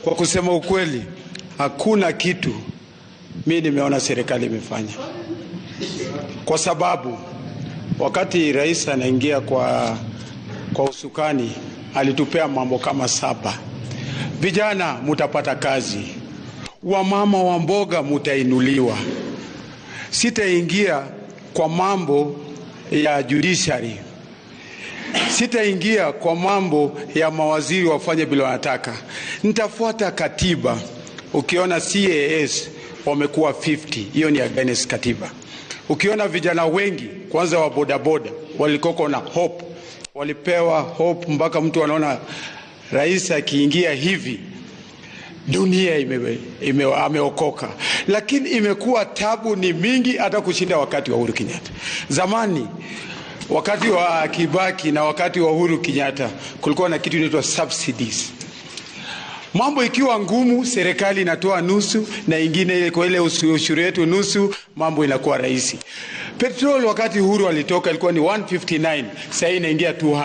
Kwa kusema ukweli, hakuna kitu mi nimeona serikali imefanya, kwa sababu wakati rais anaingia kwa usukani alitupea mambo kama saba. Vijana mutapata kazi, wamama wa mboga mutainuliwa. Sitaingia kwa mambo ya judiciary, sitaingia kwa mambo ya mawaziri wafanye bila wanataka. Nitafuata katiba. Ukiona CAS wamekuwa 50, hiyo ni against katiba. Ukiona vijana wengi kwanza wa bodaboda walikoko na hope, walipewa hope mpaka mtu anaona rais akiingia hivi dunia ameokoka, lakini imekuwa tabu ni mingi hata kushinda wakati wa Uhuru Kenyatta. Zamani wakati wa Kibaki na wakati wa Uhuru Kenyatta kulikuwa na kitu inaitwa subsidies. Mambo ikiwa ngumu, serikali inatoa nusu na ingine kwa ile ushuru yetu nusu, mambo inakuwa rahisi. Petrol wakati Uhuru alitoka ilikuwa ni 159, sasa inaingia 200.